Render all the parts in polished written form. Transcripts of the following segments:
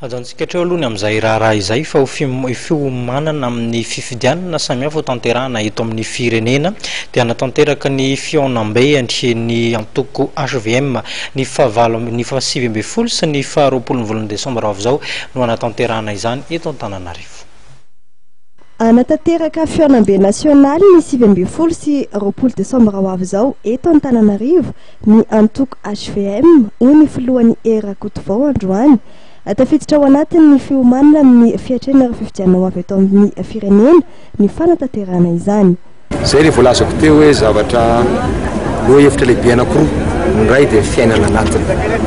Ajanontsika hatreo aloha ny amin'izay raharaha izay fa ho fiomanana amin'ny fifidianana samihafa ho tanterahana eto amin'ny firenena dia hanatanteraka ny fihaonambe ny antoko hvm ny fahavalo ny faha 19 sy ny faha 20 ny volana desambra ho avy izao no hanatanterahana izany eto Antananarivo. Hanatanteraka fihaonambe nasionaly ny 19 sy 20 desambra ho avy izao eto Antananarivo ny antoko HVM, hoy ny filohany Hery Rakotovao androany. Tafiditra ao anatin'ny fiomanana amin'ny fiatrehana ireo fifidianana ho avy eto amin'ny firenena ny fanatanterahana izany. Zay le voalazako teo hoe zavatra lohahevitra lehibe anankiroa. Ny iray dia ny fiainana anatiny,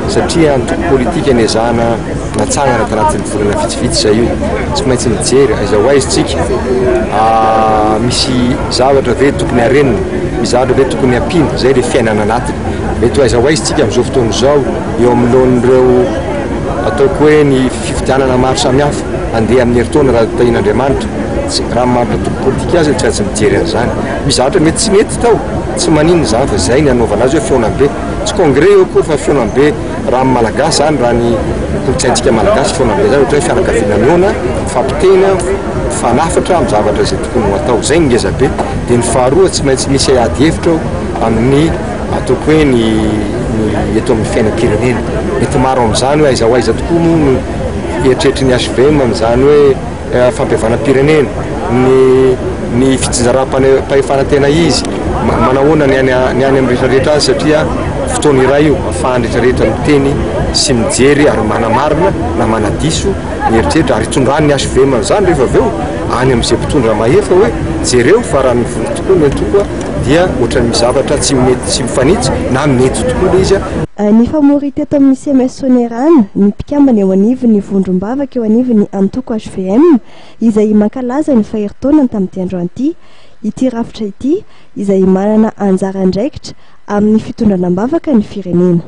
satria antoko politika niezahana natsangana tanatin'ny volana vitsivitsy izay io. Tsy maintsy mijery aiza ho aiza tsika, misy zavatra ve tokony harenina, misy zavatra ve tokony hampiana, zay le fiainana anatiny. Mety ho aiza ho aiza tsika amin'izao fotoana izao eo anoloan'ireo ataoko hoe ny fifidianana maro samihafa handeha amin'ny herintaona raha tahian'Andriamanitra. Tsy raha ny maha mpitoky politika azy tsy maintsy mijery an'izany. Misy zavatra mety tsy mety tao, tsy maninona izany fa izay ny hanaovana azy hoe fihaonambe. Tsy congrès io akory fa fihaonambe raha amin'ny malagasy izany, raha ny kolontsaintsika malagasy fihaonambe izany ohatra hoe fianakaviana mihaona, mifampiteny, mifanafatra amin'ny zavatra izay tokony ho atao. Izay ny ngeza be. Dia ny faharoa tsy maintsy misy ady hevitra ao amin'ny ataoko hoe ny ny eto amin'ny fiainam-pirenena. Mety maro amin'izany hoe aiza ho aiza tokoa moa no eritreritry ny HVM amin'izany hoe fampihavanam-pirenena, ny ny fitsinjaram-pahefana tena izy, manahoana ny any ny any amin'ny rehetrarehetra any satria fotoana iray io ahafahan'ny rehetrarehetra miteny sy mijery ary manamarina na manadiso ny eritreritra ary itondran'ny HVM an'izany rehefa avy eo any amin'izay mpitondra mahefa hoe jereo fa raha ny voky tokoa ny antoko dia ohatran'ny misy zavatra tsy mety tsy mifanitsy na mety tokoa ilay izy. Nifamory teto amin'ny CMS Soanierana ny mpikambana eo anivon'ny vondrom-bavaka eo anivon'ny antoko HVM izay mankalaza ny faheritaonany tamin'ity androany ity. Ity rafitra ity izay manana anjara andraikitra amin'ny fitondrana am-bavaka ny firenena.